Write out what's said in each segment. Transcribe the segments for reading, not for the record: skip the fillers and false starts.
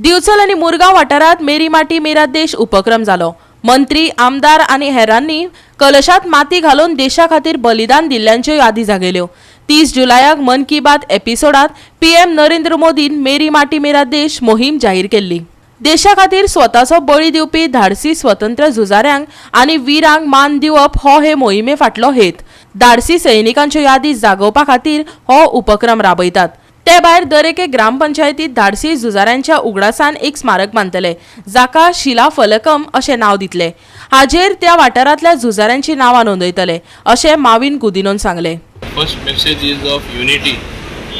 दिवचल आनी मुरगांव वाठारांत मेरी माटी मेरा देश उपक्रम जालो. मंत्री, आमदार आनी हेरांनी कलशात माती घालून देशा खातीर बलिदान दिल्ल्यांच्यो यादी जागयल्यो. 30 जुलयाक मन की बात एपिसोडात पीएम नरेंद्र मोदीन मेरी माटी मेरा देश मोहीम जाहीर केल्ली. देशा खातीर स्वताचो बळी दिवपी धाडसी स्वतंत्र झुजाऱ्यांक आनी वीरांक मान दिवप हो हे मोहिमे फाटलो हेत. धाडसी सैनिकांच्यो यादी जागोवपा खातीर हो उपक्रम राबयतात. ते भायर दरेके ग्रामपंचायतीत धाडसी झुजाऱ्यांच्या उगडासान एक स्मारक बांदतले, जाका शिला फलकम अशें नांव दितले. हाजेर त्या वाठारांतल्या झुजाऱ्यांची नांवां नोंदयतले, अशें माविन गुदिनोन सांगलें. First message is of unity,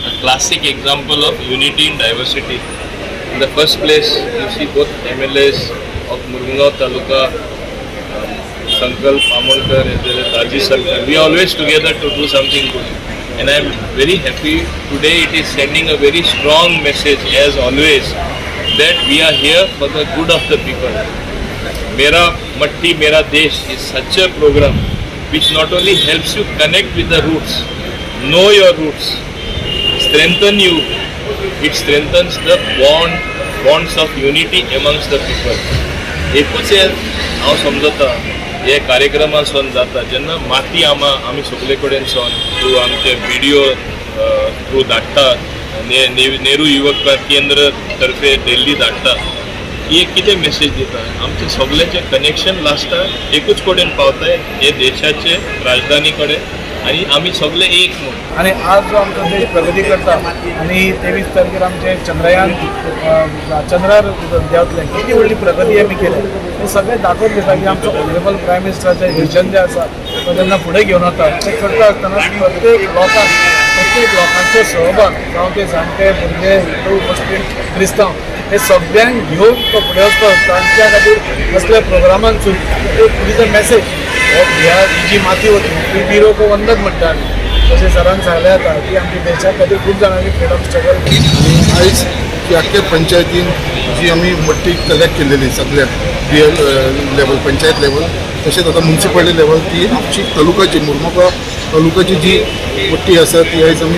a classic example of unity in diversity. In the first place, you see both MLAs of Murmugao Taluka, Sankalp Amonkar as well as Rajiv Sarkar. We are always together to do something good. And I am very happy today it is sending a very strong message, as always, that we are here for the good of the people. Mera Matti Mera Desh is such a program which not only helps you connect with the roots, know your roots, strengthen you, it strengthens the bonds of unity amongst the people. एकूच हे हांव समजता, हे कार्यक्रमासून जाता जेन्ना माती आमा आमी सगळे कडेन सावन थ्रू आमचे विडियो थ्रू धाडटा, नेहरू युवक केंद्र तर्फे दिल्ली धाडटा, ही एक कितें मेसेज दिता? आमचें सगळ्याचें कनेक्शन लास्टाक एकूच कडेन पावताय, हे देशाचे राजधानी कडेन आनी आमी सगळे एक म्हूण. आणि आज जो आमचो देश प्रगती करता आनी 23 तारखेर आमचे चंद्रयान चंद्रार देंवतलें, कितली व्हडली प्रगती आमी केल्या हें सगळें दाखोवन दिता की आमचो ऑनरेबल प्रायम मिनिस्टराचें विजन जें आसा तो जेन्ना फुडें घेवन वता, तें करता आसतना प्रत्येक लोकांक, प्रत्येक लोकांचो सहभाग, जावं ते जाणटे, भुरगे, हिंदू, मुस्लीम, क्रिस्तांव, हे सगळ्यांक घेवन तो फुडें वचपाक सोदता. आनी त्या खातीर असल्या प्रोग्रामांतसून एक is a message हो ह्या ही जी माती वतली ती वीरो को वंदन म्हणटा. आमी जशें सरान सांगलें आतां की आमच्या देशा खातीर खूब जाणांनी फ्रिडम स्ट्रगल आनी आयज ही आख्ख्या पंचायतीन जी आमी मट्टी कलेक्ट केलेली सगळ्या बी एल लेवल, पंचायत लेवल, तशेंच आतां मुन्सिपालिटी लेवल, ती आमची तालुकाची, मुरमुगांव तालुकाची जी मट्टी आसा ती आयज आमी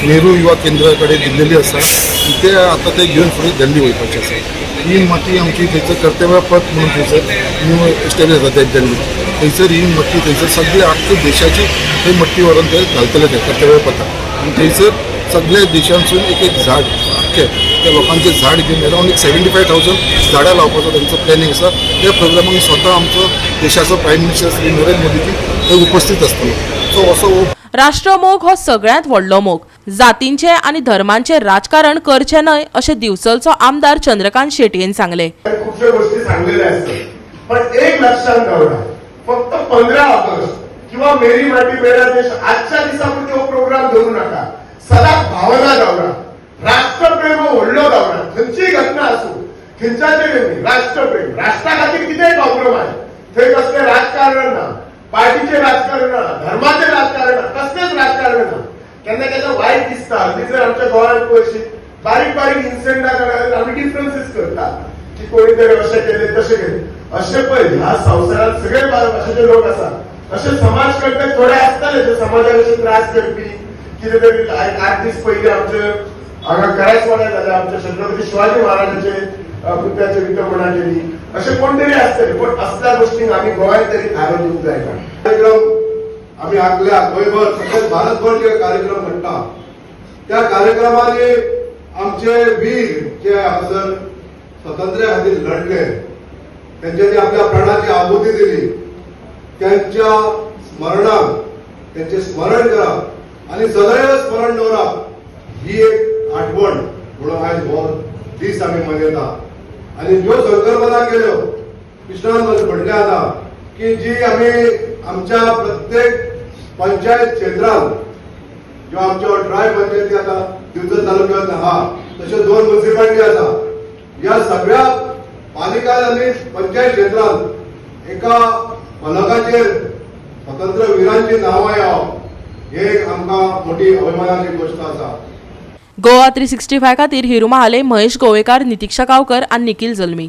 नेहरू युवा केंद्रा कडेन दिल्लेली आसा. आनी ते आतां ते घेवन फुडें दिल्ली वयपाची आसा. ही माती आमची थंयसर कर्तव्य पथ म्हणून थंयसर न्यू एस्टेब्लिश जाता ते दिल्ली, थंयसर ही मट्टी, थंयसर सगळी आख्खे देशाची थंय मट्टी व्हरून ते घालतले ते कर्तव्य पथार. आनी थंयसर सगळ्या देशांसून एक एक झाड, आख्खे त्या लोकांचे झाड घेवन अरावंड एक 75,000 झाडां लावपाचो तांचो प्लॅनिंग आसा. त्या प्रोग्रामाक स्वता आमचो देशाचो प्रायम मिनिस्टर श्री नरेंद्र मोदीजी थंय उपस्थित आसतलो. सो असो हो राष्ट्रमोग हो सगळ्यांत व्हडलो मोग. जातींचे आनी धर्मांचे राजकारण करचें न्हय, अशें दिवचलचो आमदार चंद्रकांत शेटयेन सांगलें. खुबश्यो गोष्टी सांगलेल्या असतात, पण एक लक्षात दवरा, फक्त 15 ऑगस्ट किंवा मेरी माटी मेरा देश आजच्या दिसापुरती हो प्रोग्राम धरू नका. सदांच भावना दवरा, राष्ट्रप्रेम हो व्हडलो दवरा. खंयचीय घटना आसूं, खंयच्याचेर न्ही, राष्ट्रप्रेम, राष्ट्रा खातीर कितेंय कॉम्प्रोमायज. थंय कसलें राजकारण ना, पार्टीचें राजकारण ना, धर्माचें राजकारण ना, कसलेंच राजकारण ना. केन्ना केन्ना वायट दिसता, हल्ली जर आमच्या गोंयांत पळयशी, बारीक बारीक इन्सिडंटा कारण आमी डिफरन्सीस करता की कोणी तरी अशें केलें, तशें केलें. अशें पळय, ह्या संवसारात सगळे भाशेचे लोक आसात. अशे समाज कंटक थोडे आसताले जे समाजाक अशे त्रास करपी कितें तरी. 8 दीस पयलीं आमचे हांगा करासवाड्यार जाले, आमच्या छत्रपती शिवाजी महाराजाचे पुतळ्याचे विटंबना केली. अशे कोण तरी आसतले, पण असल्या गोष्टींक आमी गोंयांत तरी थारो दिवंक जायना. कार्यक्रम आम्ही आखल्या, गोंयभर तशेंच भारतभर जे कार्यक्रम घडटा, त्या कार्यक्रमांनी आमचे वीर जे हांगासर स्वातंत्र्या खातीर लढले, त्यांच्यानी आपल्या प्राणाची आहुती दिली, त्यांच्या स्मरणाक, त्यांचे स्मरण करप आणि सदैव स्मरण दवरप ही एक आठवण म्हणून आयज हो दीस आमी मनयता. आणि ज्यो संकल्पना केल्यो, कृष्णान म्हणले आतां की जी आमी आमच्या प्रत्येक पंचायत क्षेत्रात, ज्यो आमच्यो 18 पंचायती आसा दिवचल तालुक्यात आहा, तश्यो दोन मुन्सिपालिटी आसा, ह्या सगळ्या पालिका आनी पंचायत क्षेत्रात एका फलकाचेर स्वतंत्र विरांची नांवां येवप हे एक आमकां मोठी अभिमानाची गोश्ट आसा. गोवा 365 खातीर हिरू महाले, महेश गोवेकार, नितिक्षा गांवकर आनी निखिल जल्मी.